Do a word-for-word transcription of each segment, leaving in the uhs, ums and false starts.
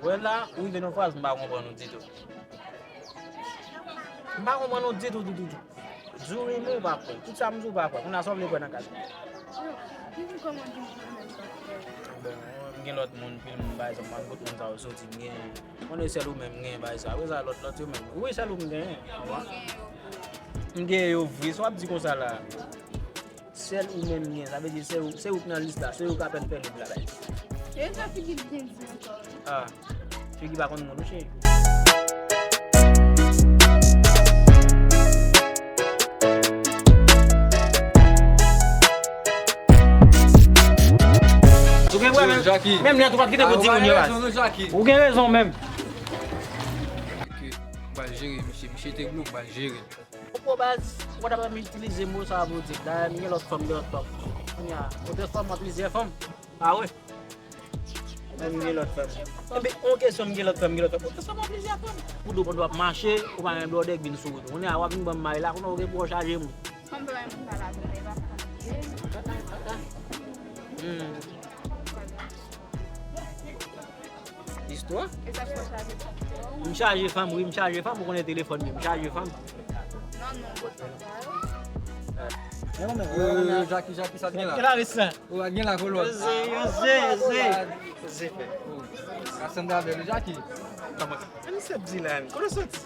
Lè la, ou rive nan fraz, m pa konprann ou ditou. M pa konprann ou ditou, ditou, ditou. Di w wi, men ou pa kwè. Tout sa m di w, ou pa kwè. Kounye a, sa w vle kwè nan kaz mwen? Ki kou kòman di m pou mwen sa fè? Ben, m gen lòt moun, pil moun, pa egzanp, m pa konn kot moun sa yo soti, m gen, konnen sèl ou menm m gen, bagay sa. Apre sa, lòt, lòt yo menm. Wi, sèl ou m genyen. M gen yo vre, sa w ap di konsa la. Sèl ou menm m gen, sa vle di se ou, se ou k nan lis la, se ou k apèn fè liv la, bay. E sa figi l byen di ankò. Ah, figi pa konn moun, wi, cheri. Ou gen vrè menm, menm nèt ou pa t kite pou di moun yo baz. Ou gen rezon menm. Ke, m pral jere misye, misye te glo, m pral jere l. Ou pran baz, ou pa t ap janm itilize mo sa a pou di. Dayè, m gen lòt fanm, gen lòt fanm. Kounye a, ou transfòme an plizyè fanm. Ah wi. Men m gen lòt fanm. Enben, yon kesyon, m gen lòt fanm, m gen lòt fanm. Ou transfòme an plizyè fanm. Pou do pandan w ap mache, ou pa gen blòdè k vin sou wout ou. Kounye a, w ap vin ban m may la, kounye a ou gen pwòch aje moun. Fanm pa yon moun pale avè m, men pa. Hmm. Istwa? E sa k fè w chaje fanm? M chaje fanm, wi, m chaje fanm, ou konnen telefòn li, m chaje fanm. Non, non, gwo fanm sa yo. Yo, yo, yo, Jackie, Jackie, sa t gen la? Kèl a res la? Ou a gen la kolòn. Yo se, yo se, yo se. Yo se fè. Oh. Cassandra bèl, Jackie. Kòman? Ann sèt Dylan, kote w soti?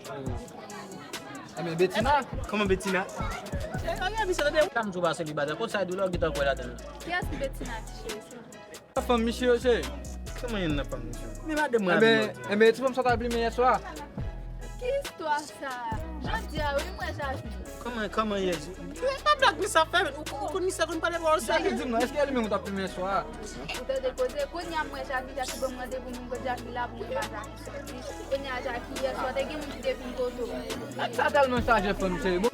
Oh. Enben, Betina? Kòman Betina? Eh, ann misye tande. Tanm sou pa selibatè. Kot sa di w la, ou gentan kwè ladan l? Kiyès ki Betina, ti cheri? Fanm misye yo, cheri. Kòman youn nan fanm misye? Men madanm mwen avè l. Enben, ti fanm sa w t ap limen yè swa. Ki istwa sa? Jodi a, wi, m wè Jackie. Kòman, kòman yè? E pa blag misye ap fè, men ou, ou konn misye konn pale pawòl serye. Jackie, di m non, èske e li menm ou t ap limen yè swa? Ou tande koze, kounye a m wè Jackie, Jackie ban m randevou, m kot Jackie la pou mwen ba Jackie sèvis. Kounye a Jackie, yè swa, te gen moun ki te vin kote w. Nèg sa tèlman chaje fanm, cheri. Bon.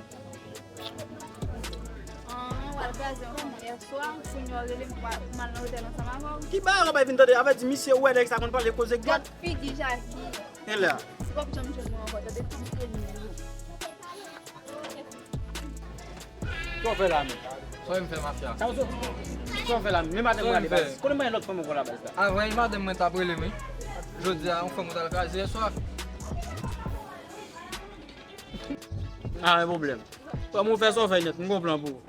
An, w al kraze yon fanm yè swa, kounye a w rele m pou m al nan otèl ansanm avè w. Ki bagay w bay vin tande? Avè di misye ou wè nèg sa konn pale koze gad. Gad figi Jackie. E la. Ou p ap janm jwenn mwen ankò, tande fanm se li. Sa w fè la menm? Sa w fè mafya? Sa w, sa w fè la menm? Men madanm mwen ale baz. Konnen mwen lòt fanm ankò la baz la. Avan madanm mwen t ap rele m, wi. Jodi a, yon fanm ou t al kraze yè swa. Ah, pa gen pwoblèm. Kòm ou fè sa w fè nèt, m gon plan pou ou.